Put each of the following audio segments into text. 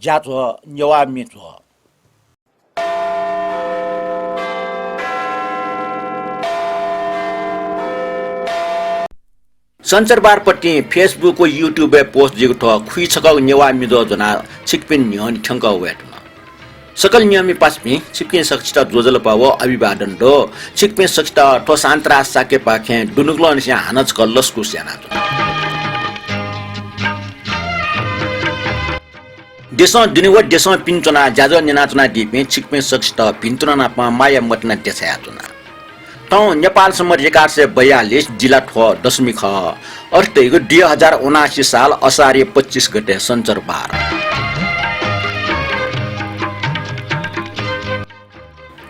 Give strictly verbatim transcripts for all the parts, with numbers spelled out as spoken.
ज्याझ्वः नेवाः म्ये झ्वः। सञ्चरबारपतिं Facebook व YouTube-य् post जूगु थ्व खुइछकःगु नेवाः म्ये झ्वः ज्वनाः छिकपिनि न्ह्यःने थ्यंकः वयेधुन। सकल नियममि पासापिं, छिकपिं सकसित ज्वजलपा व अभिवादन दु। छिकपिं सकसित थ्व शान्तराज शाक्यपाखें दुनुगलंनिसें हानं छकः लसकुस यानाच्वना। देशं दुने व देशं पिने च्वनाः ज्याझ्वः न्यनाच्वनादीपिं छिकपिं सकसित भिन्तुना नाप माया मतिना देछायाच्वना। थौं नेपाल संवत् एघार सय बयालिस, जिल्ला थ्व दशमी खः। अथे धइगु दुई हजार उनासी साल असारया पच्चिस गते सञ्चरबार।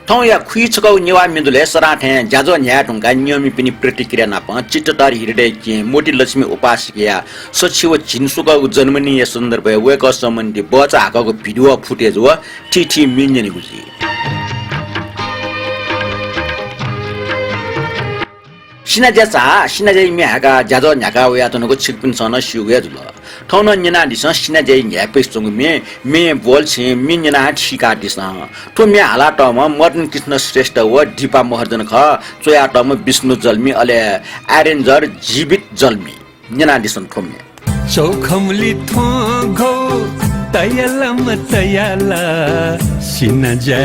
थौंया खुइछकःगु नेवाः म्ये झ्वलय् सदां थें ज्याझ्वः न्ह्याये धुंकाः नियममिपिनि प्रतिक्रिया नाप चित्तधर हृदयकिं मोतीलक्ष्मी उपासकया सछि व झिंस्वकःगु जन्मदिनया सन्दर्भय् वय्कः सम्बन्धी बचा हाकःगु video footage व थीथी म्ये न्यनेगु जुइ। सिनाज्या चाः, सिनाज्याया म्ये हाय्काः ज्याझ्वः न्ह्याका वयाच्वनागु छिकपिन्सं नं स्यूगु हे जुल। थौं नं न्यनादिसँ सिनाज्याया न्ह्याइपुसे च्वंगु म्ये, म्ये ब्वल छिं म्ये न्यनाः थीकादिसँ। थ्व म्ये हालातःम्ह मदन कृष्ण श्रेष्ठ व दीपा महर्जन खः, च्वयातःम्ह विष्णु जल्मी, अले arranger जीवित जल्मी। न्यनादिसँ थ्व म्ये। चौखम्हलि थ्वँ घौ तयाला मतयाला सिनाज्या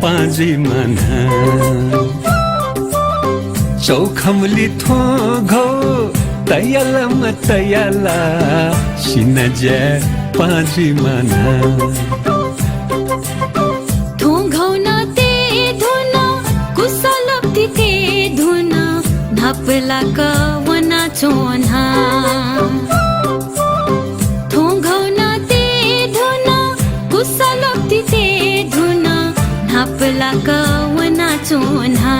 पाँजुइ माना। चौखम्हलि थ्वँ घौ तयाला मतयाला सिनाज्या पाँजुइ माना। थ्वँ घौ नते धुन, कुसलप्ति ते धुन, न्हापालाक वनाच्वना। थ्वँ घौ नते धुन, कुसलप्ति ते धुन, न्हापालाक वनाच्वना।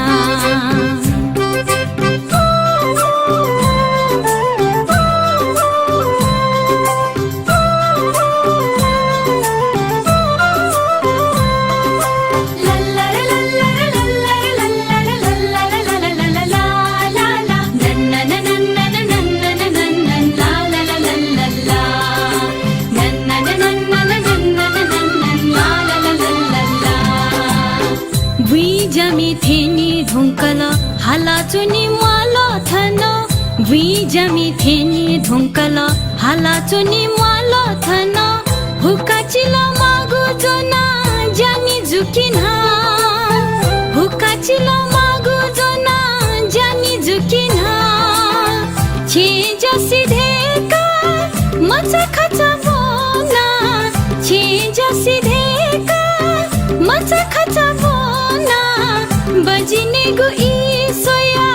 बुँइ ज्यामि थ्यने धुंकल, हालाच्वने म्वाल थन। बुँइ ज्यामि थ्यने धुंकल, हालाच्वने म्वाल थन। हुक्काचिल मागु ज्वना ज्यामि जुकिन्हा। हुक्काचिल मागु ज्वना ज्यामि जुकिन्हा। छेँ ज्यासि धय्का मचाखचा ब्वना। छेँ ज्यासि धय्का मचाखचा ब्वना। बजिनेगु ई स्वया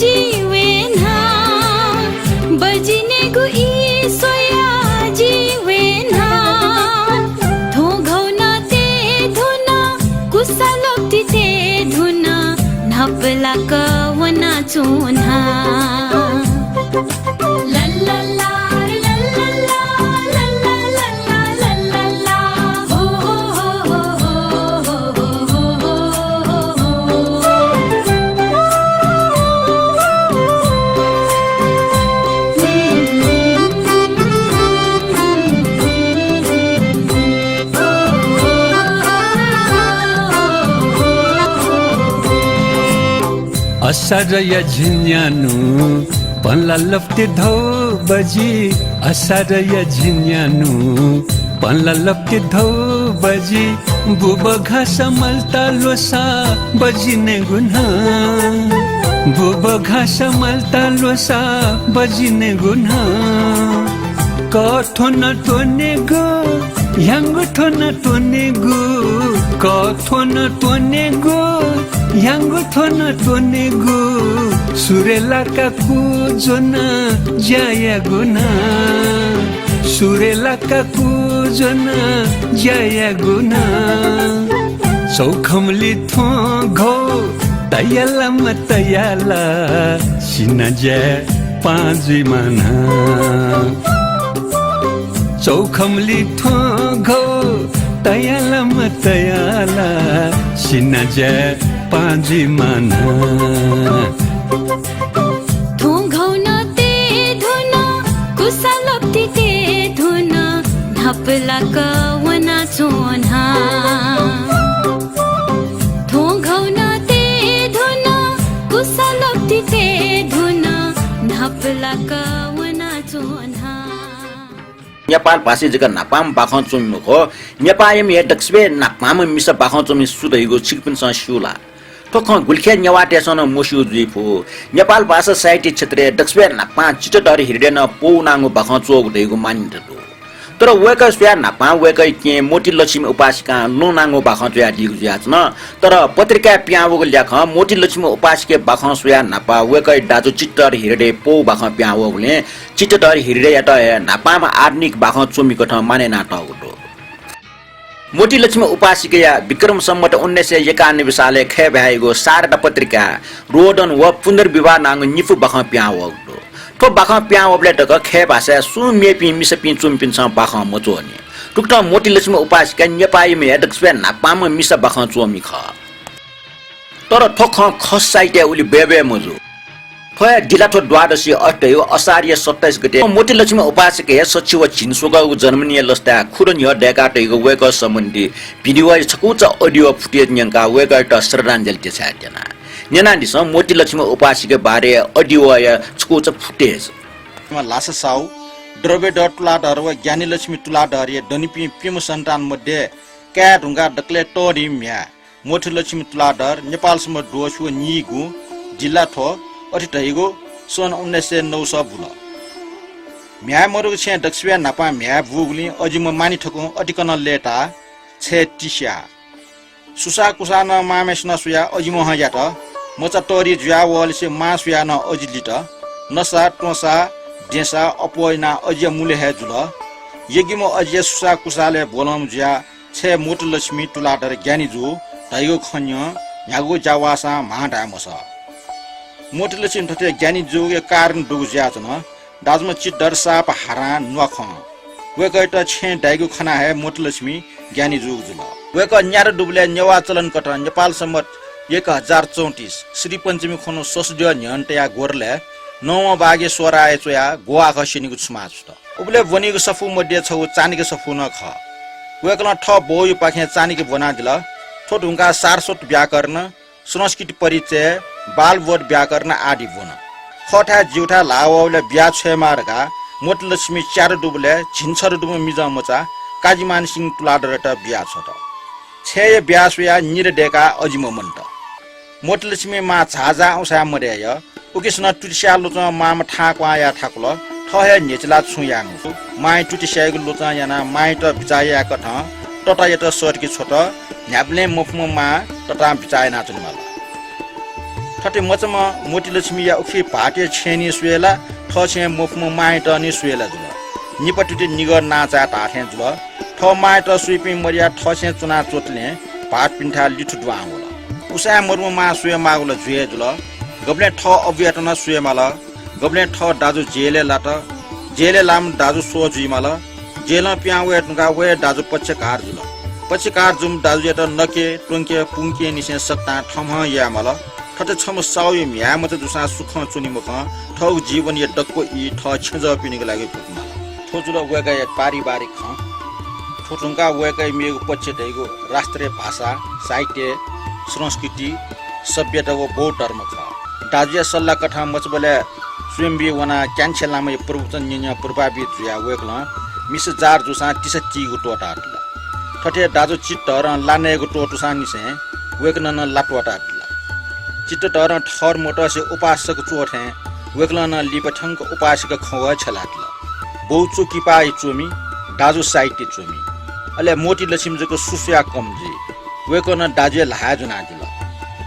जि वेन्हा। बजिनेगु ई स्वया जि वेन्हा। थ्वँ घौ नते धुन, कुसलप्ति ते धुन, न्हापालाक वनाच्वना। असारया झिंन्यान्हु पनलालप्ति धौ बजि, असारया झिंन्यान्हु पनलालप्ति धौ बजि, बुबघास मल्ता ल्वसा बजिनेगु न्हं, बुबघास मल्ता ल्वसा बजिनेगु न्हं। कथ्वन त्वनेगु, ह्याङ्गु थ्वन त्वनेगु, कथ्वन त्वनेगु, ह्याङ्गु थ्वन त्वनेगु, सुरे लाका कू ज्वना ज्या यायेगु न्हं, सुरे लाका कू ज्वना ज्या यायेगु न्हं। चौखम्हलि थ्वँ घौ तयाला मतयाला सिनाज्या पाँजुइ माना। चौखम्हलि थ्वँ घौ तयाला मतयाला सिनाज्या पाँजुइ माना। थ्वँ घौ नते धुन, कुसलप्ति ते धुन, न्हापालाक वनाच्वना। थ्वँ घौनते धुन, कुसालप्तिते धुन, न्हापालाक वनाच्वना। नेपाल भाषी जक न्हापांम्ह बाखं च्वमि मखु, नेपाःयाम्ह हे दक्वसिबय् न्हापांम्ह मिसा बाखं च्वमि सु धइगु छिकपिन्सं स्यू ला? थ्व खँ गुलिखय् नेवाःतय्सं नं मस्यू जुइ फु। नेपाल भाषा साहित्य क्षेत्रय् दक्वसिबय् न्हापां चित्तधर हिरडय् नं पौ नांगु बाखं च्वःगु धइगु मान्यता दु। तर वय्कः स्वयाः न्हापां वय्कःया केहेँ मोतीलक्ष्मी उपासिकां लँ नांगु बाखं च्वयादीगु जुयाच्वन। तर पत्रिकाय् पिहां वःगु ल्याखं मोतीलक्ष्मी उपासिके बाखं स्वयाः न्हापां वय्कःया दाजु चित्तधर हिरडय् पौ बाखं पिहां वःगुलिं चित्तधर हिरडय्‌यात हे न्हापांम्ह आधुनिक बाखं च्वमि कथं मानय् यानातःगु दु। मोतीलक्ष्मी उपासिकया विक्रम सम्वत उन्नाइस सय एकानब्बे सालय् खय् भाय्‌यागु शारदा पत्रिकाय् रोदन व पुनर्विवाह नांगु निपु बाखं पिहां वःगु दु। थ्व बाखं पिहां वःबलय् तक खय् भाषाय् सुं मेपिं मिसापिं च्वमिपिन्सं बाखं मच्वनी। थुकथं मोतीलक्ष्मी उपासिका नेपाःयाम्ह हे दक्वसिबय् न्हापांम्ह मिसा बाखं च्वमि खः। तर थ्व खँ खस साहित्यय् उलि बय्‌बय् मजू। थ्व हे दिलाथ्व द्वादशी अथे धइगु असारया सत्ताइस गते मोतीलक्ष्मी उपासिका हे सछि व झिंस्वकःगु जर्मनीया लसताय् खुदँ न्ह्यः दय्‌कातःगु वय्‌कः सम्बन्धी भिडियोया छकूचा audio footage न्यंकाः वय्‌कःयात श्रद्धाञ्जलि देछाये त्यना। न्यनादिसँ मोतीलक्ष्मी उपासिका बारे audioया छकूचा footage। लासा साहु, द्रव्यधर तुलाधर व ज्ञानीलक्ष्मी तुलाधरया दनिपिं प्यम्ह सन्तान मध्ये काये धुंकाः दकलय् तःधिम्ह म्ह्याय् मोतीलक्ष्मी तुलाधर नेपाल सम्बत द्वःछि व नीगू, दिलाथ्व अथे धइगु सन् उन्नाइस सय नौ स बुल। म्ह्याय् मदुगु छेँय् दक्वसिबय् न्हापां म्ह्याय् बूगुलिं अजिम्ह मानि थकुं अतिकनं लय्‌ताः छय् तिस्याः। सुसाःकुसाः नं मांम्हय्‌सिनं स्वयाः अजिम्ह हं यात। मचा तःधि जुयावःलिसे मां स्वयाः नं अजि लित। नसा, त्वंसा, देंसा, अप्वः यानाः अजिया मुलय् हे जुल। यगिम्ह अजिया सुसाःकुसालय् ब्वलंम्ह जुयाः छय् मोतीलक्ष्मी तुलाधर ज्ञानी जू धइगु खँ न्यं न्ह्यागु ज्यावाःसां म्हां धाये मसः। मोतीलक्ष्मी थथे ज्ञानी जूगुया कारण दुगु जुयाच्वन। दाजुम्ह चित्तधर साप हारां न्वाखं वय्‌कःयात छेँय् दाइगु खनाः हे मोतीलक्ष्मी ज्ञानी जूगु जुल। वय्‌कः न्यादँ दुबलय् नेवाः चलन कथं नेपाल सम्बत एक हजार चौंतिस श्रीपञ्चमी खुन्हु ससुद्यः न्ह्यःने तयाः ग्वदलय् नवंबागय् स्वराया च्वयाः ग्ववाःखः स्यनीगु छुमाः जुल। उबलय् ब्वनीगु सफू मध्ये छगू चाणक्य सफू नं खः। वय्‌कलं थः बौयापाखें चाणक्य ब्वनादिल। थ्व धुंकाः सारस्वत व्याकरण, संस्कृत परिचय, बालबोध व्याकरण आदि ब्वन। खःथाय् ज्यूथाय् ल्हाः वःबलय् बिया छ्वयेमाः धकाः मोतीलक्ष्मी च्यादँ दुबलय् झिंछदँ दुम्ह मिजंमचा काजीमान सिंह तुलाधरयात बिया छ्वत। छय्‌या ब्याहा स्वयाः निदँ दय्‌काः अजिम्ह मन्त। मोतीलक्ष्मी मां झाःझाः उसाँय् मदय्‌क उकिसनं तुतिस्याः ल्वचं मांम्ह थाहां क्वहां याये थाकुल। थः हे न्ह्यचिलाः छुं याये मफु। मांया तुतिस्याःगु ल्वचं यानाः मांयात बिचाः यायेकथं ततायात सःतके छ्वत। न्ह्याबलें मफुम्ह मां ततां बिचाः यानाच्वनेमाल। थथे मचाम्ह मोतीलक्ष्मीया उखे भाःतया छेँय् निं स्वये ला, थः छेँय् मफुम्ह मांयात निं स्वये ला जुल। निपा तुति निगः नांचाय् धाःथें जुल। थः मांयात स्वइपिं मदयाः थः छेँय् च्वना च्वंतले भाःतपिन्थाय् लिथु दुहां वल। उसाँय् मदुम्ह मां स्वयेमाःगु ला जुइ हे जुल। गबलें थः अबुयात नं स्वयेमाल। गबलें थः दाजु जेलय् लात। जेलय् लाःम्ह दाजु स्वः जुइमाल। जेलं पिहां वये धुंकाः व हे दाजु पक्षघात जुल। पक्षघात जूम्ह दाजुयात नके, त्वंके, पुंकेनिसें सकतां थम्हं यायेमाल। थथे छम्ह साहुया म्ह्याय्‌मचा जूसां सुखं च्वनी मखं, थःगु जीवनया दक्व ई थः छेँजःपिनिगु लागि ब्वति माल। थ्व जुल वय्‌कःया पारिवारिक खँ। थ्व धुंकाः वय्‌कःया मेगु पक्ष धइगु राष्ट्रिय भाषा, साहित्य, संस्कृति, सभ्यता व बौद्ध धर्म खः। दाजुया सल्लाह कथं मचाबलय् स्वयम्भुइ वनाः क्यान्छे लामाया प्रवचन न्यनेगु प्रभावित जुयाः वय्‌कलं मिसा जार जूसां तिसा तीगु त्वःतादिल। थथे दाजु चित्तधरं ला नयेगु त्वःतूसांनिसें वय्‌कलं नं ला त्वःतादिल। चित्तधरं थःत मतसे उपासक च्वः थें वय्‌कलं नं लिपा थ्यंक उपासिका खँ वः छ्यलादिल। बौ च्वकिपाःया च्वमि, दाजु साहित्य च्वमि। अले मोतीलक्ष्मी जक सु स्वयाः कम जुइ। वय्‌कलं दाजुया ल्हाः ज्वनादिल।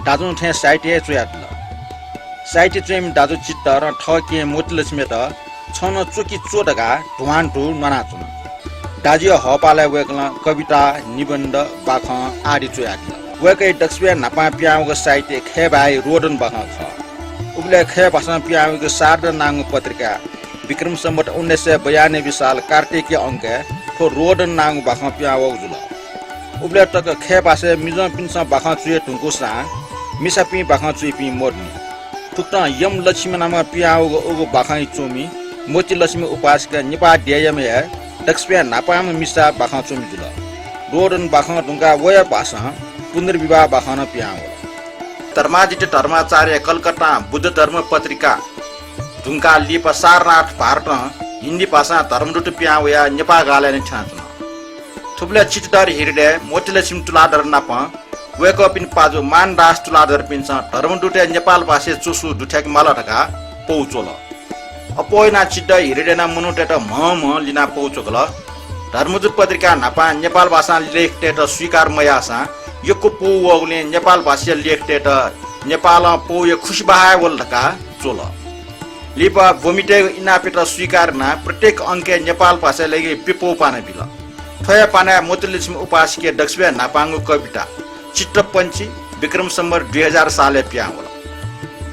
दाजुं थें साहित्य हे च्वयादिल। साहित्य च्वइम्ह दाजु चित्तधरं थः केहेँ मोतीलक्ष्मीयात छं नं च्वकि च्व धकाः ध्वान्तु न्वानाच्वन। दाजुया हःपालय् वय्‌कलं कविता, निबन्ध, बाखं आदि च्वयादिल। वय्‌कःया दक्वसिबय् न्हापां पिहां वःगु साहित्य खय् भाय्‌या रोदन बाखं खः। उबलय् खय् भासं पिहां वःगु शारदा नांगु पत्रिकाय् विक्रम सम्वत उन्नाइस सय बयानब्बे साल कार्तिकया अंकय् थ्व रोदन नांगु बाखं पिहां वःगु जुल। उबलय् तक खय् भासय् मिजंपिन्सं बाखं च्वये धुंकूसां मिसापिं बाखं च्वइपिं मदुनि। थुकथं यम लक्ष्मी नामं पिहां वःगु उगु बाखंया च्वमि मोतीलक्ष्मी उपासिका नेपाः देय्‌याम्ह हे दक्वस्यां न्हापांम्ह मिसा बाखं च्वमि जुल। रोदन बाखं धुंकाः वया भासं पुनर्विवाह बाखं नं पिहां वल। धर्मादित्य धर्माचार्य कलकत्तां बुद्ध धर्म पत्रिका धुंकाः लिपा सारनाथ भारतं हिन्दी भाषां धर्मदूत पिहां वयाः नेपाः गालय् नं थ्यनाच्वन। थुबलय् चित्तधर हृदय, मोतीलक्ष्मी तुलाधर नाप वय्कःपिनि पाजु मानदास तुलाधरपिन्सं धर्मदूतय् नेपाल भाषाय् च्वसु दुथ्याके माल धकाः पौ च्वल। अप्वः यानाः चित्तधर हृदयं मनूतय्त म्हं म्हं लिनाः पौ च्वकल। धर्मदूत पत्रिकां न्हापां नेपाल भाषां लेखतय्त स्वीकार मयाःसां यक्व पौ वःगुलिं नेपाल भाषाया लेखतय्त नेपालं पौया खुसि बहाये वल धकाः च्वल। लिपा ब्वमितय्गु इनापयात स्वीकार यानाः प्रत्येक अंकय् नेपाल भाषाया लागि प्यपौ पाना बिल। थ्व हे पानाय् मोतीलक्ष्मी उपासकया दक्वस्यां न्हापांगु कविता चित्तपंची विक्रम सम्वत दुई हजार सालय् पिहां वल।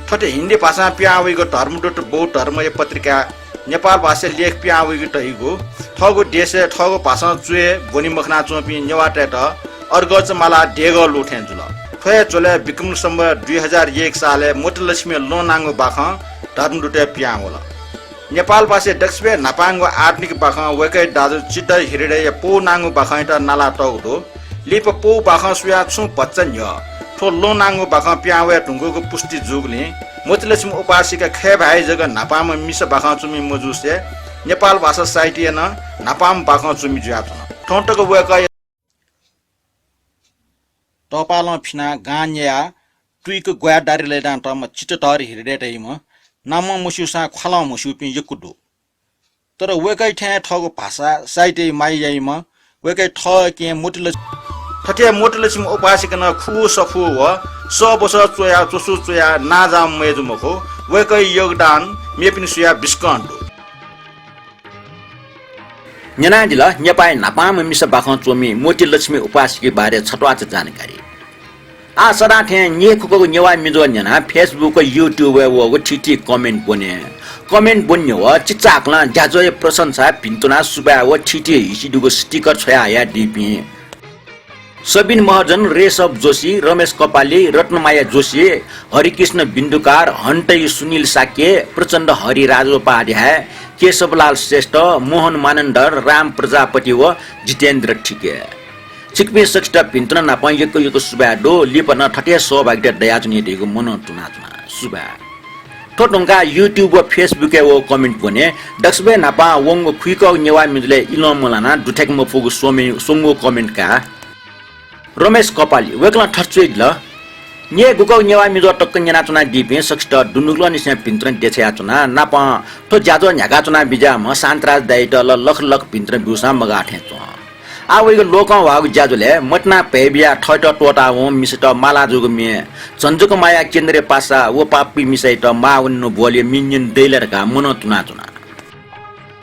थथे हिन्दी भाषां पिहां वइगु धर्मदूत बौद्ध धर्मया पत्रिकाय् नेपाल भाषाय् लेख पिहां वइगु धइगु थःगु देशय् थःगु भाषां च्वय् ब्वने मखनाच्वंपिं नेवाःतय्त अर्गच मालाः देगः लू थें जुल। थ्व हे झ्वलय् विक्रम सम्वत दुई हजार एक सालय् मोतीलक्ष्मीया लं नांगु बाखं धर्मदूतय् पिहां वल। नेपाल भाषाय् दक्वस्यां न्हापांगु आधुनिक बाखं वय्कःया दाजु चित्तधर हृदयया पौ नांगु बाखंयात नालातःगु दु। लिपा पौ बाखं स्वयाः छुं भचा न्ह्यः थ्व लं नांगु बाखं पिहां वये धुंकूगु पुष्टि जूगुलिं मोतीलक्ष्मी उपासकया खय् भाय् जक न्हापांम्ह मिसा बाखं च्वमि मजूसे नेपाल भाषा साहित्यया नं न्हापांम्ह बाखं च्वमि जुयाच्वन। थौं तक वय्कःया तःपालं फिनाः गां न्यायाः तुइक ग्वाय् दारिलय् दां तःम्ह चित्तधर हृदय धइम्ह नामं मस्यूसां ख्वालं म्हस्यूपिं यक्व दु। तर वय्कःया थें थःगु भाषा साहित्यया माया याइम्ह वय्कःया थःकेहेँ मोतीलक्ष्मी, थथे मोतीलक्ष्मी उपासकया नं खुगू सफू व सःबसः च्वयाः च्वसु च्वयाः नांजाःम्ह मय्जु मखु। वय्कःया योगदान मेपिनि स्वयाः बिस्कं दु। न्यनादिल नेपाःया न्हापांम्ह मिसा बाखं च्वमि मोतीलक्ष्मी उपासकया बारे छत्वाःचा जानकारी। आः सदां थें न्येखुकःगु नेवाः म्युजिक न्यनाः Facebook, YouTube-य् वःगु थीथी comment ब्वने। Comment ब्वने न्ह्यः चिचाकलं ज्याझ्वःया प्रशंसा भिन्तुना सुभाय् व थीथी हिसिदुगु sticker छ्वया हयादीपिं सबिन महर्जन, रेशव जोशी, रमेश कपाली, रत्नमाया जोशी, हरिकृष्ण बिन्दुकार, हन्टै सुनिल शाक्य, प्रचण्ड हरि राजोपाध्याय, केशवलाल श्रेष्ठ, मोहन मानन्धर, राम प्रजापति व जितेन्द्र ठिके। छिकपिं सकसित भिन्तुना नाप यक्व यक्व सुभाय् दु। लिपा नं थथे सहभागिता दयाच्वनी धइगु मनं तुनाच्वना। सुभाय्। थ्व धुंकाः YouTube व Facebook-य् वःगु comment ब्वने। दक्वसिबय् न्हापां वंगु खुइकःगु नेवाः म्युजिकय् इलं मलानाः दुथ्याके मफुगु स्वमि-, स्वंगू comment का। रमेश कपाली, वय्कलं थथे च्वयादिल, न्येगुकःगु नेवाः म्युजिक तक न्यनाच्वनादीपिं सकसित दुनुगलंनिसें भिन्तुना देछायाच्वना। नापं थ्व ज्याझ्वः न्ह्याकाच्वना बिज्याःम्ह शान्तराज दाइयात ला लख लख भिन्तुना ब्यूसां मगाः थें च्वं। आः वइगु लोकं ह्वाःगु ज्याझ्वलय् मतिना भय बियाः थःत त्वःतावं मिसात माला जूगु म्ये, झन्झुक माया केन्द्रे पासा व पापी मिसायात माः वनेनु ब्वलय् मिन्यन दइ ला धकाः मनं तुनाच्वना।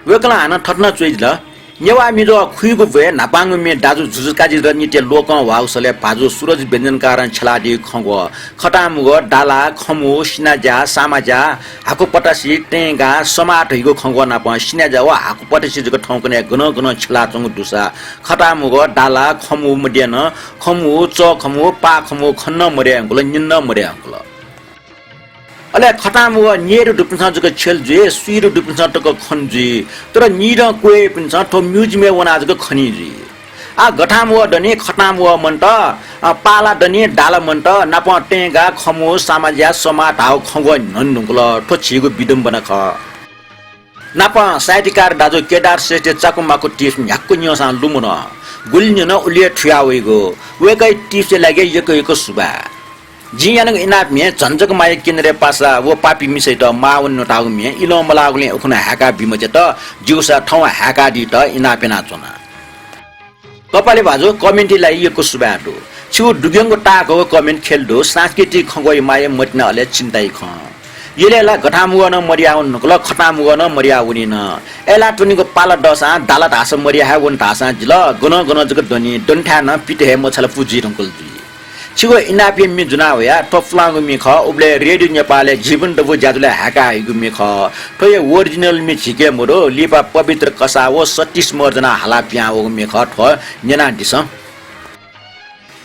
वय्कलं हानं थथे नं च्वयादिल, नेवाः म्युजिक खुइगु ब्वय् न्हापांगु म्ये दाजु झुझुकाजी रजनीतय् लोकं ह्वाःगु सलय् भाजु सुरज व्यञ्जनकारं छ्यलादीगु खँग्वः, खतांमुगः, दाला, खमु, सिनाज्या, सामाज्या, हाकुपतासि, टेंगा, समाः धइगु खँग्वः नाप सिनाज्या व हाकुपतासि जक थौंकन्हय् गनं गनं छ्यलाच्वंगु दुसा खतांमुगः, दाला, खमु मद्यं नं खमु, चःखमु, पाःखमु खने नं मदये धुंकल, न्यने नं मदये धुंकल। अले खतांमुगः न्यय्दु दुपिन्सं जक छ्यले जुइ, स्वीदु दुपिन्सं तक खने जुइ। तर निदँ क्वय्‌पिन्सं थ्व म्युजियमय् वनाः जक खनी जुइ। आः गथांमुगः दनि, खतांमुगः मन्त, अ, पाला दनि, दाला मन्त, नापं टेंगा, खमु, सामाज्या, समाः धाःगु खँग्वः न्ह्यने धुंकल। थ्व झीगु विडम्बना खः। नापं साहित्यकार दाजु केदार श्रेष्ठया चाकुमाकु tips न्ह्याक्व न्यंसां लुमन। गुलि न्यन उलि हे थुया वइगु। वय्‌कःया tipsया लागि यक्व यक्व सुभाय्। जिं यानागु इनाप म्ये झन्झुक माया केन्द्रे पासा व पापी मिसायात माः वनेनु धाःगु म्ये इलं मलाःगुलिं उखुन्हु हाय्‌का बी मज्यात, ज्यूसा थौं हाय्‌कादीत इनाप यानाच्वना। कपाली भाजु, comment-या लागि यक्व सुभाय् दु। छिगु दुग्यंगु ताःहाकःगु comment ख्यले दु, सांस्कृतिक खँग्वःया माया मतिना अले चिन्ताया खँ। यलय् ला गथांमुगः नं मदयावने धुंकल, खतांमुगः नं मदयावनी नं। अय्‌लाः त्वनीगु पाला दःसां दाला धाःसा मदया हे वने धाःसां जिल, गनं गनं जक दनि, दनेथाय् नं पित हे मछालापु जुइ धुंकल जुइ। छिगु इनापया म्ये जुना वया, थ्व पुलांगु म्ये खः। उबलय् रेडियो नेपालय् जीवन दबू ज्याझ्वलय् हाय्‌का हइगु म्ये खः। थ्वया original म्ये झीके मदु, लिपा पवित्र कसाः व सतीश महर्जनं हाला पिहां वःगु म्ये खः। थ्व न्यनादिसँ।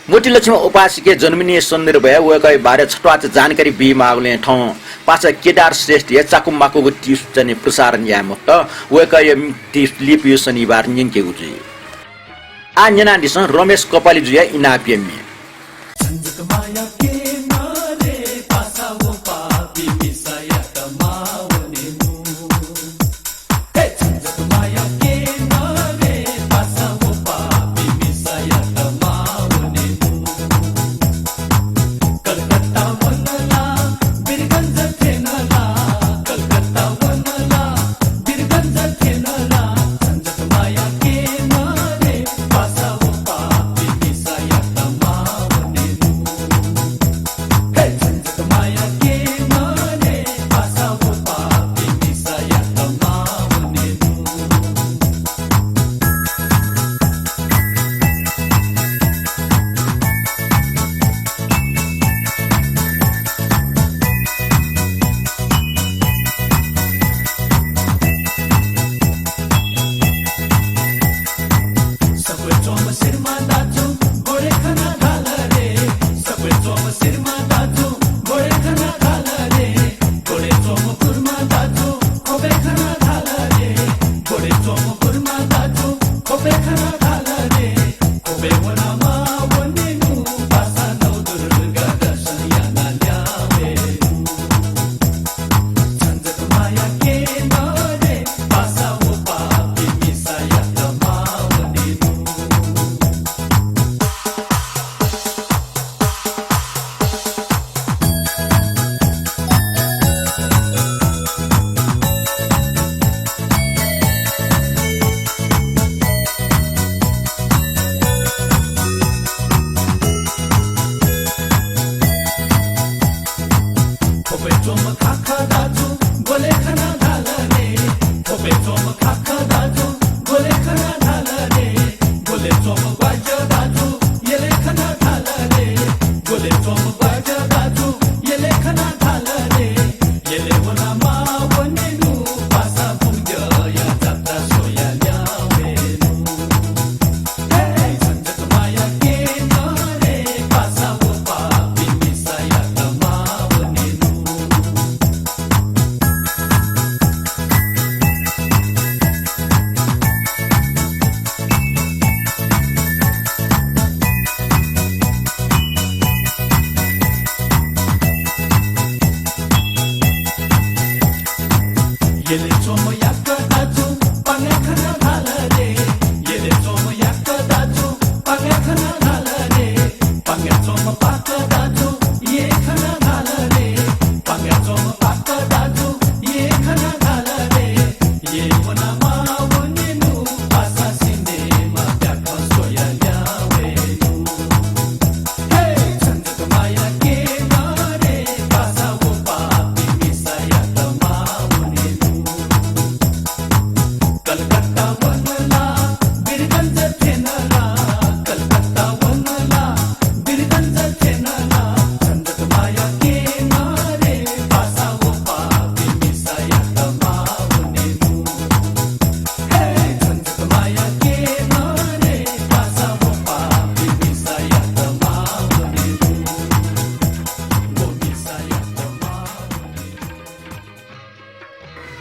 मोतीलक्ष्मी उपासिके जन्मनिया सन्दर्भय् वय्कःया बारे छत्वाःचा जानकारी बीमाःगुलिं थौं पासा केदार श्रेष्ठया चाकुमाकुगु टिप्स चाहिँ प्रसारण याये मफुत। वय्कःया टिप्स लिपा शनिबार न्यंकेगु जुइ। आः न्यनादिसँ रमेश कपालीजुया इनापया म्ये।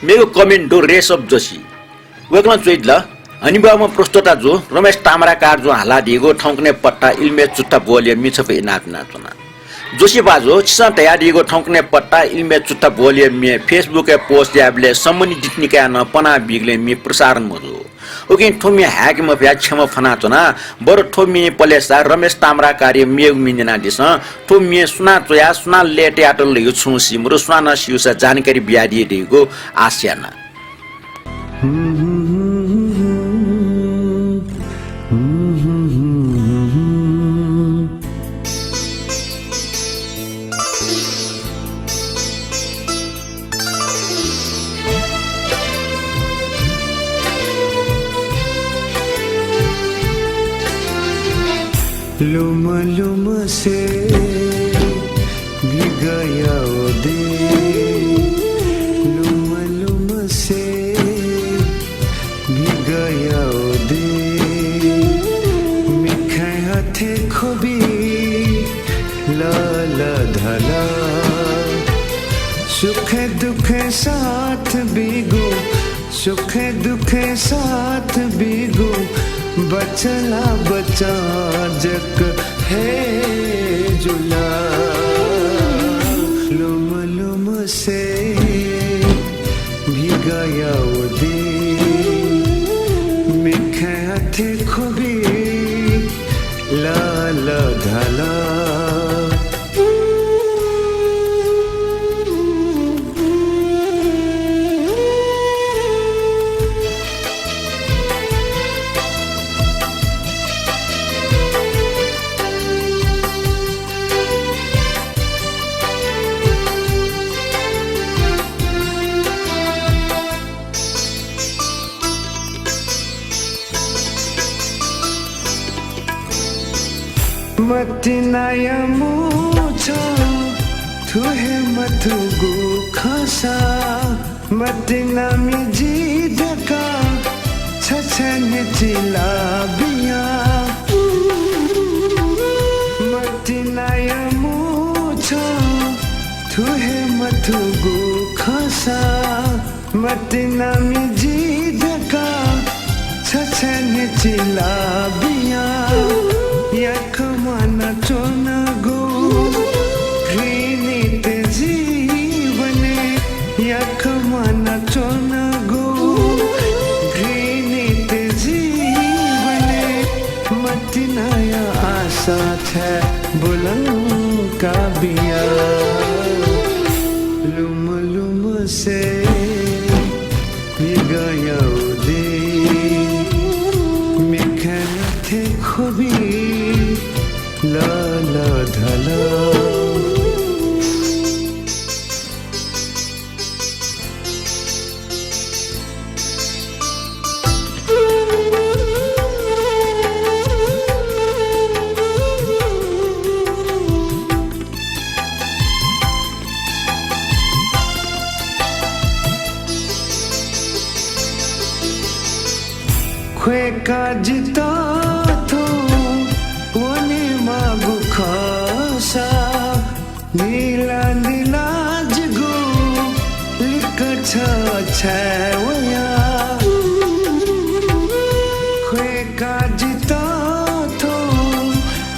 मेगु comment दु रेशब जोशी। वय्कलं च्वयादिल, हनेबहःम्ह प्रस्तोता जु रमेश ताम्राकारजुं हालादीगु थौंकन्हय् पट्टा इलमय् चुत्ता ब्वहलया म्ये छपु इनाप यानाच्वना। जोशी भाजु, छिसं धयादीगु थौंकन्हय् पट्टा इलमय् चुत्ता ब्वहलया म्ये Facebook-य् post यायेबलय् सम्बन्धित दितनिकाय् नं पना बीगुलिं म्ये प्रसारण मजू। उकिं थ्व म्ये हाय्के मफयाः क्षमा फ्वनाच्वना, बरु थ्व म्ये पलेसा रमेश ताम्राकारया मेगु म्ये न्यनादिसँ। थ्व म्ये सुनां च्वया, सुनां लय् तयातल धइगु छुं सी मदु, सुनानं स्यूसा जानकारी बियादी धइगु आशा याना। लुम लुम से भिगया ओ दे, लुम लुम से भिगया ओ दे, मिखाय् हे ख्वबि ललधल। सुखे दुखे साथ बीगु, सुखे दुखे साथ बीगु, बचंला बचं जक हे जुल। लुम लुम से भिगया उदी, मिखय् अथे ख्वबि ललधल। मतिनाया मुछ्व थुहे मथुगु खँसा, मतिनामि जि धकाः छछाय् न्ह्यचिला बिया। मतिनाया मुछ्व थुहे मथुगु खँसा, मतिनामि जि धकाः छछाय् न्ह्यचिला बिया। याकः म्वानाच्वनागु घृणित जीवनय्, याकः म्वानाच्वनागु घृणित जीवनय्, मतिनाया आशा छाय् बुलंका बिया। लुम लुम से भिगया उदी, मिखय् अथे ख्वबि ललधल। ख्वय्काः जितः थौं वनेमाःगु खःसा, निला निला जिगु लिक्क छछाय् वया। ख्वय्काः जितः थौं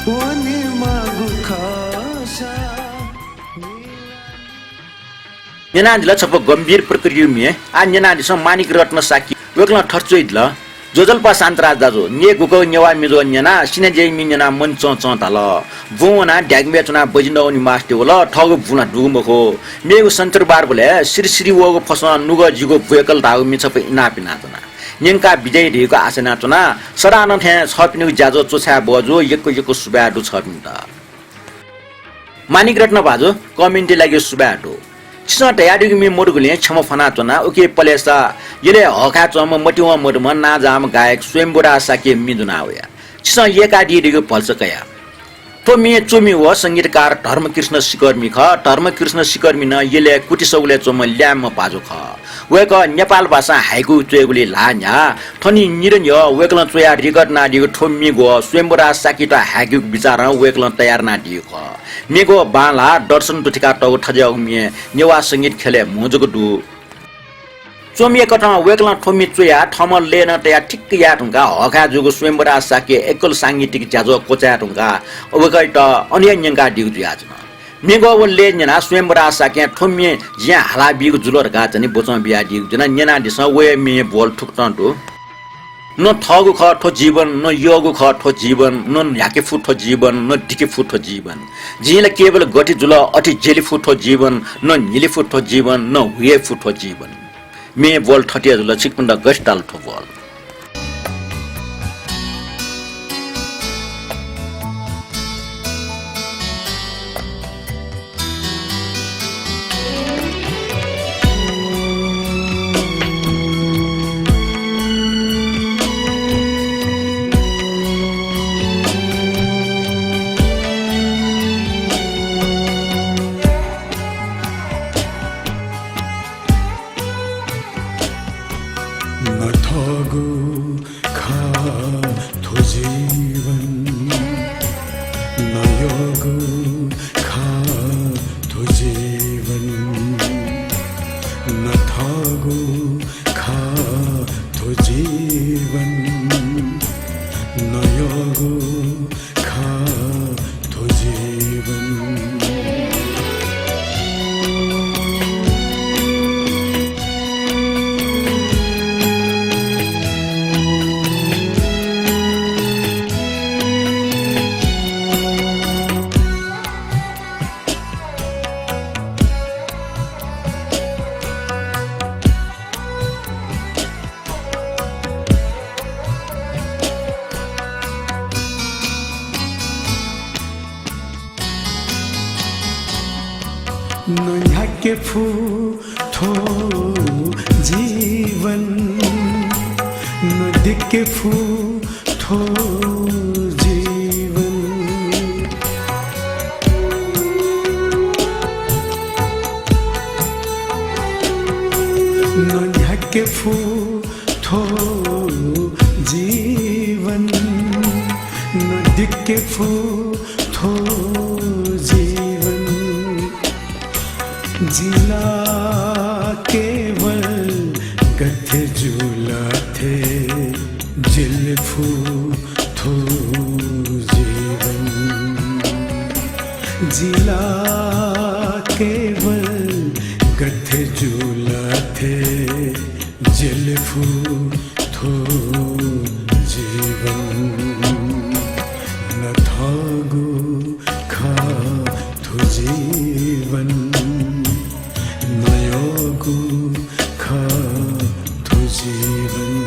वनेमाःगु खःसा। न्यनादिल छपु गम्भीर प्रकृतिया म्ये। आः न्यनादिसँ माणिक रत्न शाक्य। वय्कलं थथे च्वयादिल, ज्वजलपा शान्तराज दाजु, न्यय् गुकः नेवाः मिजं न्यनाः सिनाज्याया म्ये न्यनाः मन चंचं धाल। बुँ वनाः ढ्याकम्हय् च्वनाः बजिन्दव निवासय् वल। थःगु बुँ ला दुगु मखु। मेगु शनिचरबारबलय् सिरिसिरि वःगु फसं नुगः जिगु बुय्कल धाःगु म्ये छपु इनाप यानाच्वना। न्यंकाः बिज्याइ धइगु आशा यानाच्वना। सदां नं थें छःपिनिगु ज्याझ्वः च्वछाये बहःजू। यक्व यक्व सुभाय् दु छःपिन्त। माणिक रत्न भाजु, comment-या लागि सुभाय् दु। छिसं धयादीगु म्ये मदुगुलिं क्षमा फ्वनाच्वना। उकिं पलेसा यलय् हःखाय् च्वंम्ह मतिवं मदुम्ह नांजाःम्ह गायक स्वयम्भूराज शाक्यया म्ये दुना वया। छिसं यय्कादीधीगु भलसा कया। थ्व म्ये च्वमि व संगीतकार धर्मकृष्ण सिकर्मी खः। धर्मकृष्ण सिकर्मी नं यलय् कुतिसगुलय् च्वंम्ह ल्याय्म्ह भाजु खः। वय्कः नेपाल भाषां हाइकु च्वयेगुली ल्हाः न्ह्याः थनिं निदँ न्ह्यः वय्कलं च्वयाः record यानादीगु थ्व म्ये ग्वः स्वयम्भूराज शाक्ययात हाइकूगु विचारं वय्कलं तयार यानादीगु खः। म्ये ग्वः बांलाः दर्शन दुथिकातःगु थज्याःगु म्ये नेवाः संगीत ख्यलय् म्हो जक दु। च्वमिया कथं वय्कलं थ्व म्ये च्वयाः थःम्हं लय् नं तयाः ठिक्क याये धुंकाः हःखाय् जूगु स्वयम्भूराज शाक्यया एकल सांगीतिक ज्याझ्वः क्वचाये धुंकाः वय्कःयात अन हे न्यंकादीगु जुयाच्वन। म्ये ग्वः व लय् न्यनाः स्वयम्भूराज शाक्यं थ्व म्ये जिं हालाबीगु जुल धकाः झनी ब्वचं बियादीगु जुयाः न्यनादिसँ, वया म्येया बोल थुकथं दु। न थःगु खः थ्व जीवन, न यःगु खः थ्व जीवन, न न्ह्याके फु थ्व जीवन, न दिके फु थ्व जीवन। जिं ला केवल गथे जुल अथे ज्यले फु थ्व जीवन, न न्हिले फु थ्व जीवन, न हुये फु थ्व जीवन। म्येया बोल थथे जुल, छिकपिन्त गथे ताल थ्व बोल? नथःगु के फु थ्व जीवन, नदिके फु थ्व जीवन। नन्ह्याके फु थ्व जीवन, नदिके फु थ्व जीवन। जिला केवल गथे जुला थे, जिल फु थ्व जीवन। जिला केवल गथे जुला थे, जिल फु थ्व जीवन। नथःगु खः थ्व जीवन, नयःगु खः थ्व जीवन।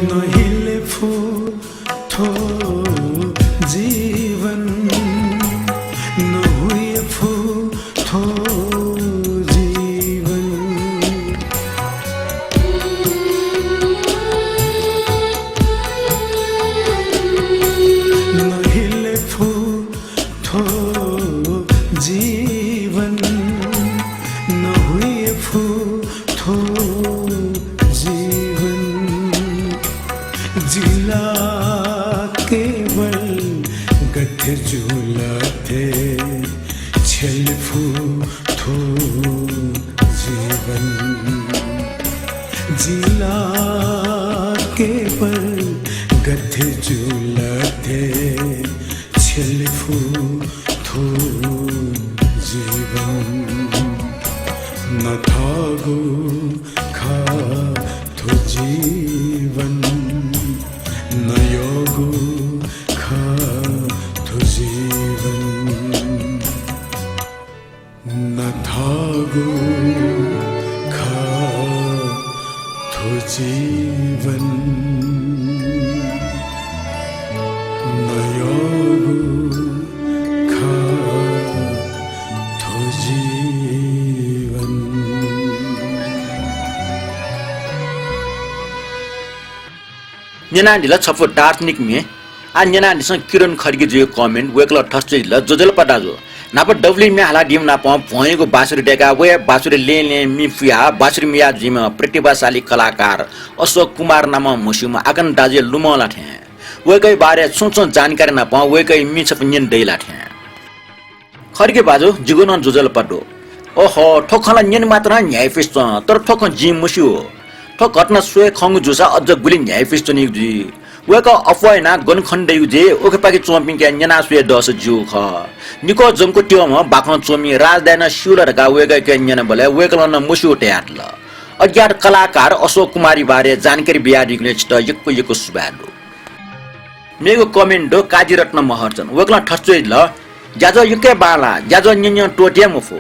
नहिले फु थ्व जीवन, नहुये फु थ्व जीवन। नहिले फु थ्व जीवन, नहुये फु थ्व जीवन। जिला केवल गथे जुला थे, छ्यले फु थ्व जीवन। जिला केवल गथे जुला थे, छ्यले फु थ्व जीवन। नथःगु खः थ्व जीवन, नयःगु खः थ्व जीवन। नथःगु खः थ्व जीवन, नयःगु खः थ्व जीवन। न्यनादिल छपु दार्शनिक म्ये। आः न्यनादिसँ किरण खड्गीजुया comment। वय्कलं थथे च्वयादिल, ज्वजलपा दाजु, न्हापा दबुलिइ म्ये हालादीम्ह नाप भ्वंयागु बाँसुरी दय्काः वया बाँसुरी लँय् लँय् मि पुयाः बाँसुरी मिया जुइम्ह प्रतिभाशाली कलाकार अशोक कुमार नामं म्हस्यूम्ह आकान दाजुया लुमं ला थें। वय्कःया बारे छुं छुं जानकारी नाप वय्कःया मि छपु न्यने दइ ला थें। खड्गी भाजु, जिगु नं ज्वजलपा दु। ओहो, थ्व खँ ला न्यने मात्रं न्ह्याइपुसे च्वं, तर थ्व खँ जिं मस्यू। थ्व घटना स्वये खंगु जूसा अझ गुलि न्ह्याइपुसे च्वनीगु जुइ। वय्कः अप्वः यानाः गन खने दइगु जुइ, उखेपाखे च्वंपिन्के न्यना स्वये दःसा ज्यू खः। निकः जंक्व त्यःम्ह बाखं च्वमि राज दाइनं स्यू ला धकाः वय्कःके न्यनाबलय् वय्कलं नं मस्यू धयादिल। अज्ञात कलाकार अशोक कुमारया बारे जानकारी बियादीगुलिं छितः यक्व यक्व सुभाय् दु। मेगु comment दु काजीरत्न महर्जन। वय्कलं थथे च्वयादिल, ज्याझ्वः यक्व हे बांलाः, ज्याझ्वः न्यँ न्यँ त्वःते हे मफु।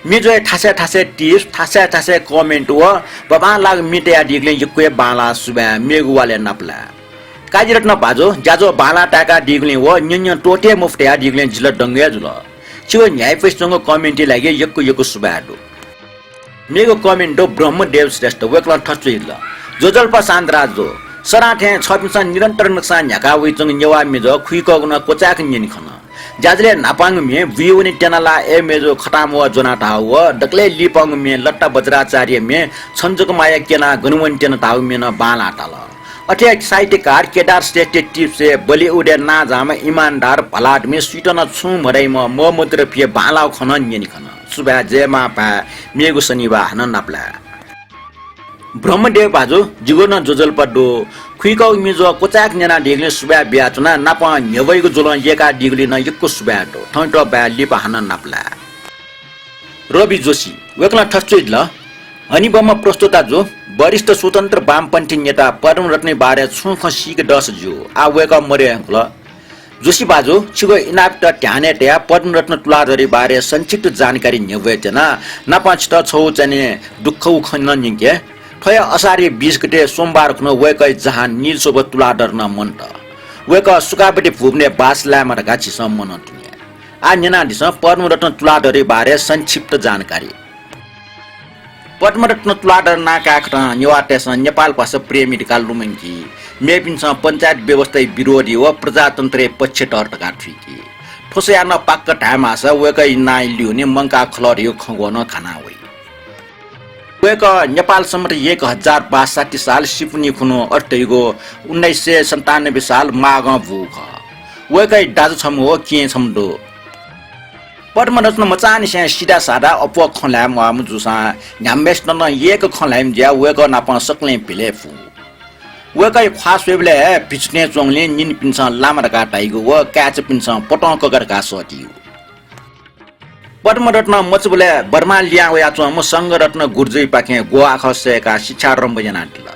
मि ज्वये थासय् थासय् tips, थासय् थासय् comment व बांबांलाःगु मि तयादीगुलिं यक्व हे बांलाः, सुभाय्, मेगु वालय् नापलाये। काजीरत्न भाजु, ज्याझ्वः बांलाः ताय्कादीगुलिं व न्यँ न्यँ त्वःते हे मफु धयादीगुलिं जितः दंगु हे जुल। छिगु न्ह्याइपुसे च्वंगु comment या लागि यक्व यक्व सुभाय् दु। मेगु comment दु ब्रह्मदेव श्रेष्ठ, वय्कलं थथे च्वयादिल, ज्वजलपा शान्तराज जु, सदां थें छःपिन्सं निरन्तर नुगलंनिसें न्ह्याका वइच्वंगु नेवाः मिजः खुइकःगु नं क्वचाय्क न्यने खन। ज्याझ्वलय् न्हापांगु म्ये बुइवने त्यना ला ए मेजु खतां म्वाः ज्वना धाःगु व दकलय् लिपांगु म्ये लत्ता बज्राचार्य म्ये छन्जुक माया क्यनाः गन वने त्यना धाःगु म्ये नं बांलाः ताल। अथे हे साहित्यकार केदार श्रेष्ठया tips-य् बलिउडय् नांजाःम्ह इमानदार भलादमि सुइत नं छुं मदइम्ह ममदुर फि बांलाःगु खँ नं न्यने खन। सुभाय्, जय मांभाय्, मेगु शनिबाः हानं नापलाये। ब्रह्मदेव भाजु, जिगु नं ज्वजलपा दु। खुइकःगु मिजः क्वचाय्क न्यनादीगुलिं सुभाय् बियाच्वना, नापं न्ह्यब्वइगु ज्वलं यय्कादीगुलिं नं यक्व सुभाय् दु। थौंयात बाय्, लिपा हानं नापलाये। रवि जोशी, वय्कलं थथे च्वयादिल, हनेबहःम्ह प्रस्तोता जु, वरिष्ठ स्वतन्त्र वामपन्थी नेता पद्मरत्नया बारे छुं खँ सीके दःसा ज्यू। आः वय्कः मदये धुंकल। जोशी भाजु, छिगु इनापयात ध्यानय् तयाः पद्मरत्न तुलाधरया बारे संक्षिप्त जानकारी न्ह्यब्वये त्यना। नापं छितः छगू चाहिँ दुःखगु खँ नं न्यंके। थ्व हे असारया बीस गते सोमबार खुन्हु वय्कःया जहान नीलशोभ तुलाधर नं मन्त। वय्कः सुकावती भुवनय् बास लायेमा धकाः झीसं मनंतुं याये। आः न्यनादिसँ पद्मरत्न तुलाधरया बारे संक्षिप्त जानकारी। पद्मरत्न तुलाधर नां कायेकथं नेवाःतय्सं नेपाल भाषा प्रेमी धकाः लुमंकी, मेपिन्सं पञ्चायत व्यवस्थाया विरोधी व प्रजातन्त्रया पक्षधर धकाः थुइकी। थ्व स्वयाः नं पाक्क धायेमाःसा वय्कःया नांया ल्यूने मंकाः खलः धइगु खँग्वः नं घाना वइ। वय्कः नेपाल सम्बत एक हजार बासठी साल सिपुनी खुन्हु, अथे धइगु उन्नाइस सय सन्तानब्बे साल माघं बूगु खः। वय्कःया दाजु छम्ह व केहेँ छम्ह दु। पद्मरत्न मचांनिसें सिधासाधा अप्वः खँ ल्हाये म्वाःम्ह जूसां न्ह्याम्हय्सित नं यय्क खँ ल्हाइम्ह जुयाः वय्कः नाप सकलें भिलय् फु। वय्कःया ख्वाः स्वयेबलय् हे भिक्षुथें च्वंगुलिं निनिपिन्सं लामा धकाः धाइगु व काय्चापिन्सं पटंकगा धकाः सःतिइगु। पद्मरत्न मचाबलय् बर्मां लिहां वयाच्वंम्ह संघरत्न गुर्जय्पाखें ग्वःआखः सय्काः शिक्षारम्भ यानादिल।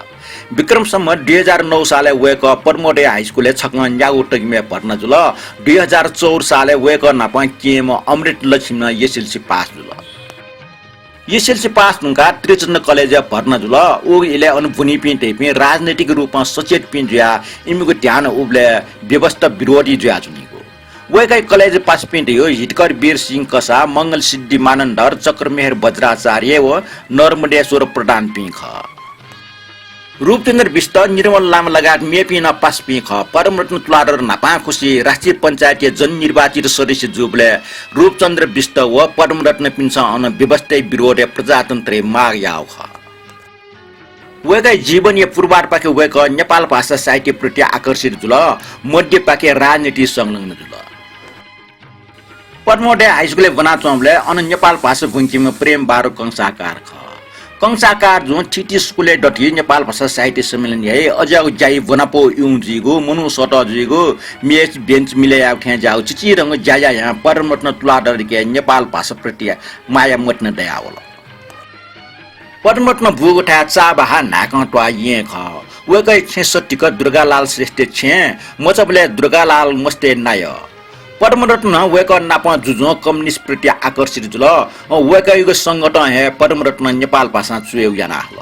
विक्रम सम्वत दुई हजार नौ सालय् वय्कः पद्मोदय हाइस्कुलय् छकः न्यागू तगिमय् भर्ना जुल। दुई हजार चौध सालय् वय्कः नाप केहेँम्ह अमृत लक्ष्मी नं एसएलसी पास जुल। एसएलसी पास धुंकाः त्रिचन्द्र कलेजय् भर्ना जुल। उगु इलय् अन ब्वनीपिं धइपिं राजनैतिक रूपं सचेतपिं जुयाः इमिगु ध्यान उबलय् व्यवस्था विरोधी जुयाच्वनीगु। वय्कःया कलेज पासापिं धइगु हितकर वीर सिंह कसाः, मंगल सिद्धि मानन्धर, चक्रमेहर वज्राचार्य व नर्मदेश्वर प्रधानपिं खः। रूपचन्द्र बिष्ट, निर्मल लामा लगायत मेपिं नं पासापिं खः। पद्मरत्न तुलाधर न्हापांखुसी राष्ट्रिय पञ्चायतया जननिर्वाचित सदस्य जूबलय् रूपचन्द्र बिष्ट व पद्मरत्नपिन्सं अन व्यवस्थाया विरोधय् प्रजातन्त्रया माग याःगु खः। वय्कःया जीवनया पूर्वार्धपाखे वय्कः नेपाल भाषा साहित्यप्रति आकर्षित जुल, मध्यपाखे राजनीतिइ संलग्न जुल। पद्मोदय हाइस्कुलय् ब्वनाच्वंबलय् अन नेपाल भाषा ब्वंकीम्ह प्रेमबहादुर कंसाकार खः। कंसाकार जुं थीथी स्कुलय् दथुइ नेपाल भाषा साहित्य सम्मेलन याइ, अज्याःगु ज्याइ ब्वनापौ इउँ जुइगु, मनू सःतः जुइगु, मेच बेन्च मिले यायेगु थें ज्याःगु चिचिधंगु ज्या यायां पद्मरत्न तुलाधरके नेपाल भाषाप्रति माया मतिना दयावल। पद्मरत्न बूगु थाय् चाबहाः न्हाय्कं त्वाः येँ खः। वय्कःया छेँ सतिक दुर्गालाल श्रेष्ठया छेँ, मचाबलय् दुर्गालाल मस्तय् नायः। पद्मरत्नं वय्कः नाप जुजुं कम्युनिस्टप्रति आकर्षित जुल। वय्कःयागु संगतं हे पद्मरत्नं नेपाल भाषां च्वयेगु याना हल।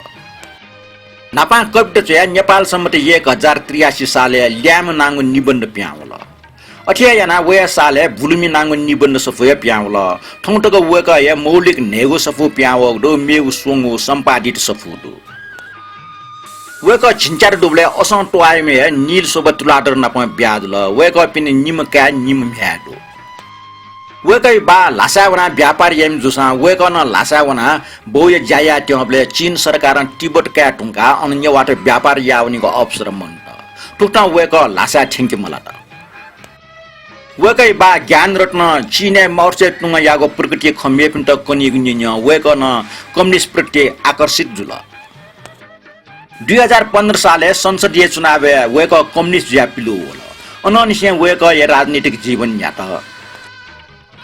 न्हापां कविता च्वयाः नेपाल सम्बत एक हजार त्रियासी सालय् ल्याय्म्ह नांगु निबन्ध पिहां वल। अथे हे यानाः वया सालय् बुलुमि नांगु निबन्ध सफू हे पिहां वल। थौं तक वय्कःया मौलिक न्हय्गू सफू पिहां वःगु दु, मेगु स्वंगू सम्पादित सफू दु। वय्कः झिंच्यात दुबलय् असं त्वाःयाम्ह हे नीलशोभा तुलाधर नाप ब्याहा जुल। वय्कःपिनि निम्ह काय् निम्ह म्ह्याय् दु। वय्कःया बाः ल्हासाय् वनाः व्यापार याइम्ह जूसां वय्कः नं ल्हासाय् वनाः बौया ज्या यायेत्यंबलय् चीन सरकारं तिब्बत काये धुंकाः अन नेवाःत व्यापार याः वनीगु अवसर मन्त। थुकथं वय्कः ल्हासाय् थ्यंके मलात। वय्कःया बाः ज्ञानरत्नं चीनय् माओत्से तुङयागु प्रगतिया खँ मेपिन्त कनीगु न्यंन्यं वय्कः नं कम्युनिस्टप्रति आकर्षित जुल। दुई हजार पन्ध्र सालय् संसदीय चुनावय् वय्कः कम्युनिस्ट जुयाः पिलु वल। अनंनिसें वय्कःया राजनीतिक जीवन न्ह्यात।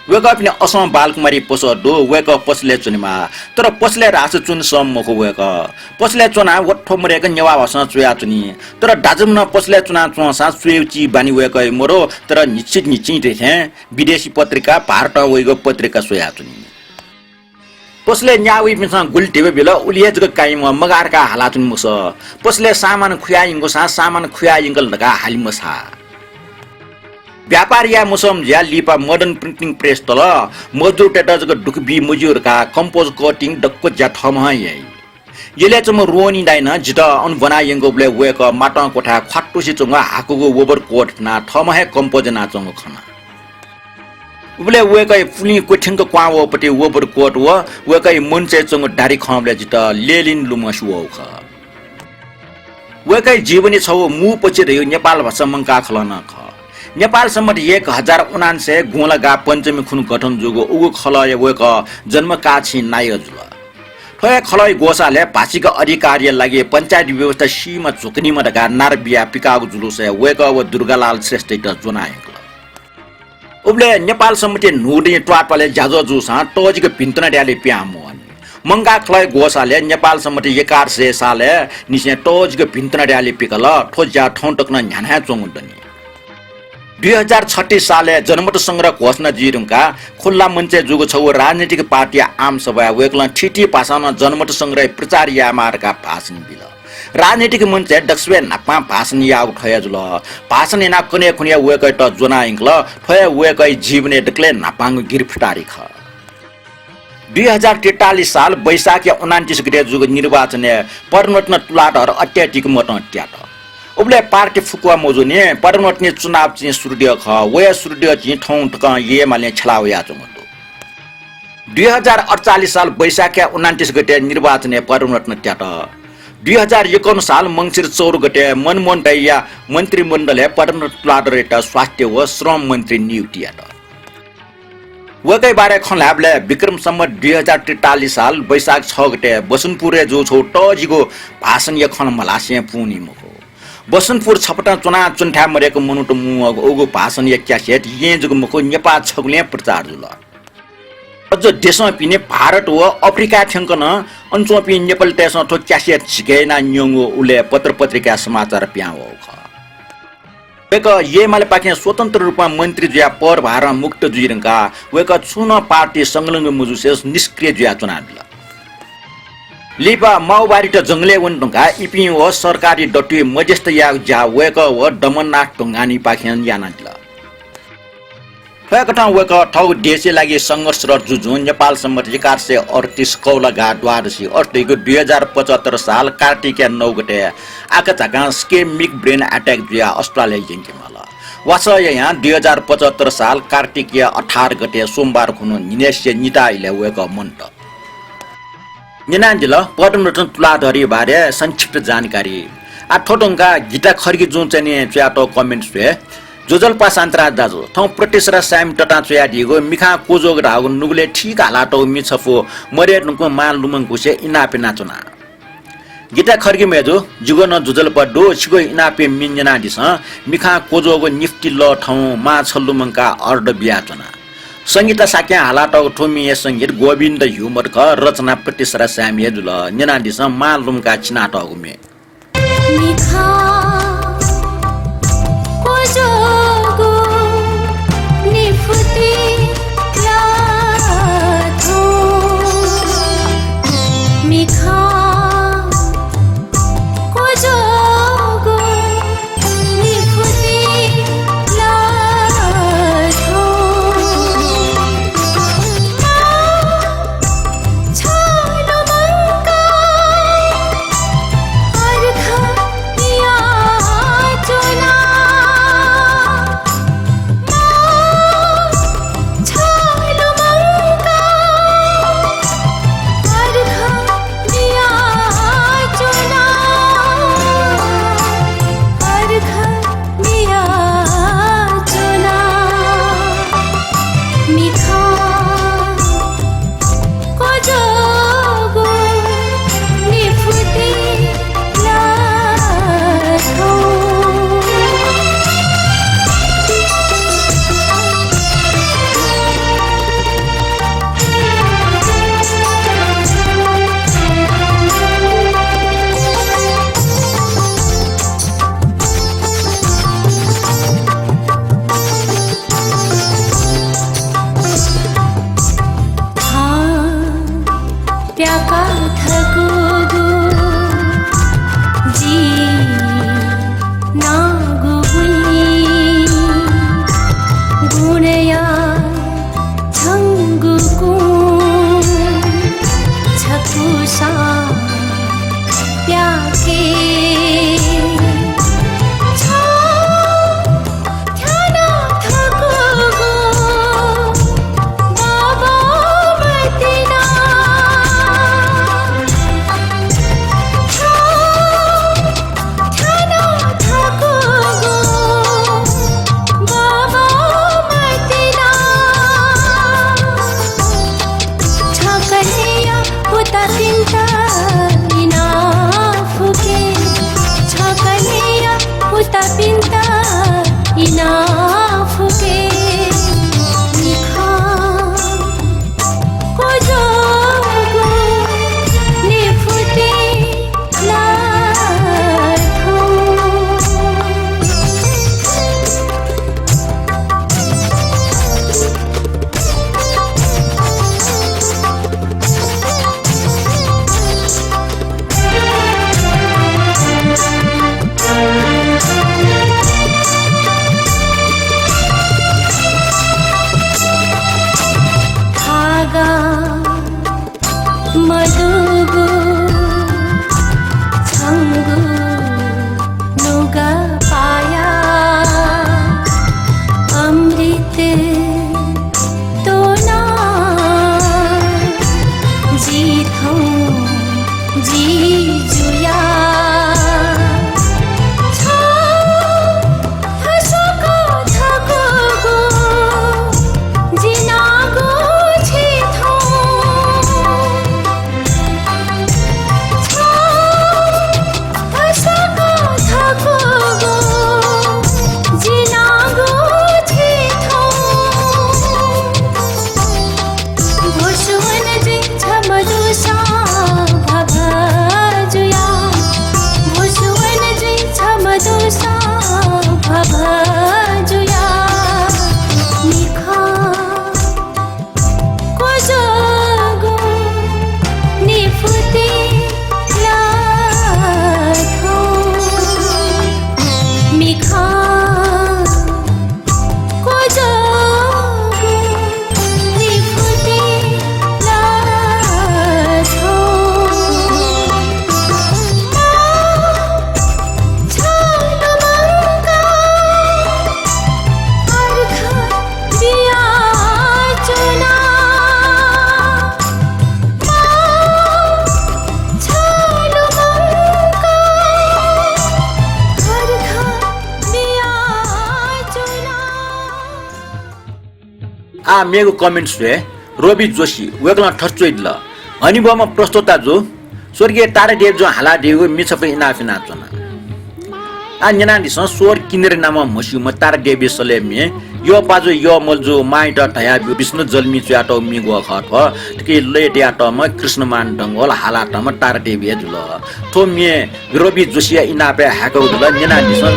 वय्कःपिनि असं बालकुमारी पसः दु, वय्कः पसलय् च्वनेमाः। तर पसलय् धाःसा च्वने सःम्ह मखु वय्कः। पसलय् च्वनाः वथ्व मदय्क नेवाः भाषां च्वयाच्वनी। तर दाजुम्हं पसलय् च्वनाच्वंसां च्वयेगु चिबानी वय्कःया मदु, तर न्हिच्छि न्हिच्छि थें विदेशी पत्रिका, भारतं वइगु पत्रिका स्वयाच्वनी। पसलय् न्याः वइपिन्सं गुलि धिबा बिल, उलि हे जक काइम्ह, मगाः धकाः हालाच्वनी मसः। पसलय् सामान खुयाः यंकूसां सामान खुयाः यंकल धकाः हाले मसाः। व्यापार याये मसःम्ह जुयाः लिपा Modern Printing Press तल। मजदुरतय्त जक दुःख बी मज्यू धकाः Compost Cutting दक्व ज्या थःम्हं याइ। यलय् च्वंम्ह रोहनी दाइनं जितः अन ब्वना यंकूबलय् वय्कः मातं क्वथाय् ख्वातुसे च्वंगु हाकुगु overcoat थनाः थःम्हं हे compose यानाच्वंगु खना। उबलय् वय्कःया पुलिं क्वथ्यंक क्वहां वःपति overcoat व वय्कःया मन्चय् च्वंगु दाढी खंबलय् जितः लेलिन लुमंसे वःगु खः। वय्कःया जीवनया छगू मू पक्ष धइगु नेपाल भाषा मंकाः खलः नं खः। नेपाल सम्बत एक हजार उनान्सय् गुंला गाः पञ्चमी खुन्हु गठन जूगु उगु खलःया वय्कः जन्मकाः छिं नायः जुल। थ्व हे खलःया ग्वसालय् भाषिक अधिकारया लागि पञ्चायत व्यवस्था सीमा झ्वकनीमा धकाः नारा बियाः पिकाःगु जुलुसय् वय्कः व दुर्गालाल श्रेष्ठयात ज्वना यंकल। उबलय् नेपाल सम्बतया न्हूदँया त्वाःपालय् ज्याझ्वः जूसां तःजिक भिन्तुना ध्यालय् पिहां मवनी। मंकाः खलःया ग्वसालय् नेपाल सम्बत एघार सय सालय् निसें तःजिक भिन्तुना र्‍याली पिकल। थ्व ज्या थौं तक नं न्ह्याना हे च्वंगु दनि। दुई हजार छत्तीस सालय् जनमत संग्रह घोषणा जुइ धुंकाः खुल्ला मञ्चय् जूगु छगू राजनीतिक पार्टीया आम सभाय् वय्‌कलं थीथी भाषां नं जनमत संग्रह प्रचार यायेमाः धकाः भाषण बिल। राजनीतिक मञ्चय् दक्वसिबय् न्हापां भाषण याःगु थ्व हे जुल। भाषण यानाः कन्हय् खुन्हुया वय्‌कःयात ज्वना यंकल। थ्व हे वय्‌कःया जीवनय् दकलय् न्हापांगु गिरफ्तारी खः। दुई हजार त्रितालिस साल वैशाखया उनान्तिस गते जूगु निर्वाचनय् पद्मरत्न तुलाधर अत्याधिक मतं त्यात। उबलय् पार्टी फुक्क मजूनि, पद्मरत्नया चुनाव चिं सुरु दिया खः। वया सुरु दिया चिं थौं तकं येँमालें छ्यला वयाच्वंगु दु। दुई हजार अठचालिस साल वैशाखया उनान्तिस गते निर्वाचनय् पद्मरत्न त्यात। दुई हजार एकाउन्न साल मंसिर चौध गते मनमोहन दाइया मन्त्रीमण्डलय् पद्मरत्न तुलाधरयात स्वास्थ्य व श्रम मन्त्री नियुक्ति यात। वय्‌कःया बारे खँ ल्हायेबलय् विक्रम सम्वत दुई हजार त्रितालिस साल वैशाख छ गते बसन्तपुरय् जूगु छगू तःजिगु भाषणया खँ नं मल्हासें पूवनी मखु। बसन्तपुर छपतं च्वनाच्वनेथाय् मदय्‌क मनूत मुंवःगु उगु भाषणया क्यासेट येँ जक मखु, नेपाः छगुलिं प्रचार जुल। अझ देशं पिने भारत व अफ्रिका थ्यंक नं अन च्वंपिं नेपालीतय्‌सं थ्व क्यासेट झिके यानाः न्यंगु उलय् पत्रपत्रिकाय् समाचार पिहां वःगु खः। वय्‌कः येँमालेपाखें स्वतन्त्र रूपं मन्त्री जुयाः पदभारं मुक्त जुइ धुंकाः वय्‌कः छुं नं पार्टी संलग्न मजूसें निष्क्रिय जुयाच्वनादिल। लिपा माओवादीत जंगलय् वने धुंकाः इपिं व सरकारी दथुइ मध्यस्थ यायेगु ज्या वय्‌कः व दमननाथ ढुङ्गानीपाखें यानादिल। थ्व हे कथं वय्‌कः थःगु देशया लागि संघर्षरत जुजुं नेपाल सम्बत एघार सय अडतिस कौलागा द्वादशी अर्थात् दुई हजार पचहत्तर साल कार्तिकया नौ गते आकाझाकां schemic brain attack जुयाः अस्पतालय् यंकेमाल। वासः यायां दुई हजार पचहत्तर साल कार्तिकया अठार गते सोमबार खुन्हु न्हिनय्‌सिया निता इलय् वय्‌कः मन्त। न्यनादिल पद्मरत्न तुलाधरया बारे संक्षिप्त जानकारी। आ, थ्व धुंकाः गीता खड्गीजुं चाहिँ नि च्वयातःगु comment स्वये। ज्वजलपा शान्तिराज दाजु, थौं प्रतिसरा साय्‌मि ततां च्वयादीगु मिखां क्वज्वःगु धाःगु नुगलय् ठीक हालातःगु मि छपु मदये धुंकूगु मां लुमंकुसे इनाप यानाच्वना। गीता खड्गी मय्‌जु, जिगु नं ज्वजलपा दु, छिगु इनापया मि न्यनादिसँ। मिखां क्वज्वःगु निफ्ति लः थौं मां छ लुमंकाः अर्डर बियाच्वना। संगीता शाक्यं हालातःगु थ्व मिया संगीत गोविन्द ह्युमत खः, रचना प्रतिसरा साय्‌मिया जुल। न्यनादिसँ मां लुमंकाः चिनातःगु म्ये। मिखां क्वज्वःगु निफ्ति लः थौं। मिखां क्वज्वःगु जि जुया छौ थसक थकगु जिनागु छिथौ। छौ थसक थकगु जिनागु छिथौ। भोसुवन जुइ छम्ह दुसा भभ जुया। भोसुवन जुइ छम्ह दुसा भभ जुया। मिखा क्वजगु निफुति लाथौ। मिखा क्वजगु निफुति लाथौ। छानु मंका अर्घ बिया जुना। छानु मंका अर्घ बिया जुना। आः मेगु comment स्वये रवि जोशी, वय्कलं थथे च्वयादिल, हनेबहःम्ह प्रस्तोता जु, स्वर्गीय तारादेवी जुं हालादीगु मि छपु इनाप यानाच्वना। आः न्यनादिसँ, स्वर किन्नरी नामं म्हस्यूम्ह तारादेवी सलय् म्ये, यःपाजु यःमल्जु मांयात धयाब्यु विष्णु जल्मी च्वयातःगु मि ग्वः खः थ्व, थुकी लय् तयातःम्ह कृष्णमान डंगोल हालातःम्ह तारादेवी हे जुल। थ्व म्ये रवि जोशीया इनापय् हाय्कागु जुल, न्यनादिसँ।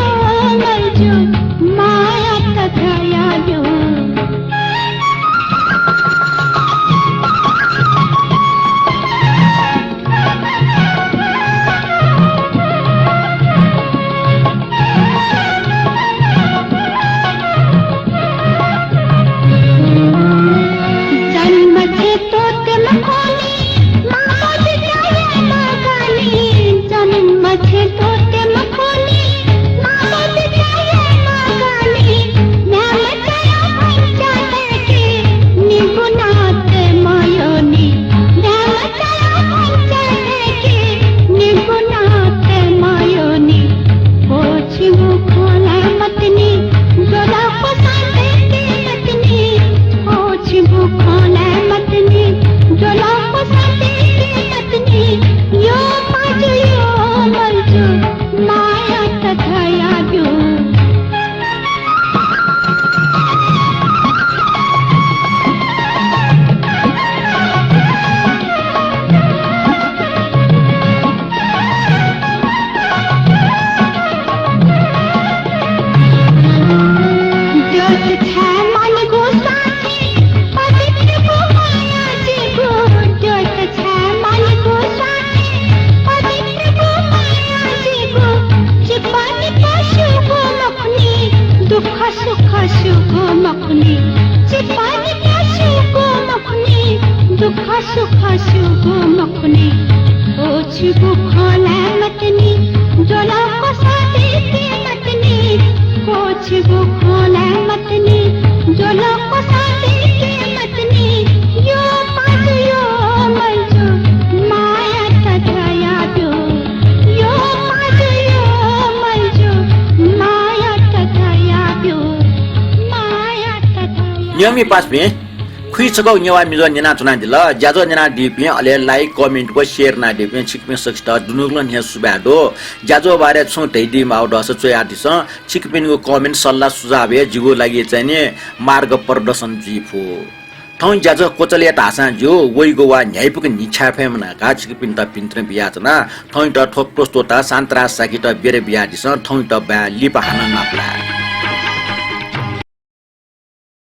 न्यंमि पासापिं, खुइछकःगु नेवाः मिजं न्यनाच्वनादिल। ज्याझ्वः न्यनादीपिं, अले like, comment व share यानादीपिं छिकपिं सकसित दुनुगलं न्ह्यः सुभाय् दु। ज्याझ्वः बारे छुं धयादी माःगु दःसा च्वयादिसँ। छिकपिनिगु comment, सल्लाह, सुझाव हे जिगु लागि चाहिँ नि मार्गप्रदर्शन जुइ फु। थौं ज्याझ्वः क्वचाल यात धाःसां ज्यू, वइगु वा न्ह्याइपुक न्हिच्छाय् फयेमा धकाः छिकपिन्त भिंतुना बियाच्वना। थौंयात थ्व प्रस्तोता शान्तराज शाक्ययात बिदा बियादिसँ। थौंयात बाय्, लिपा हानं नापलाये।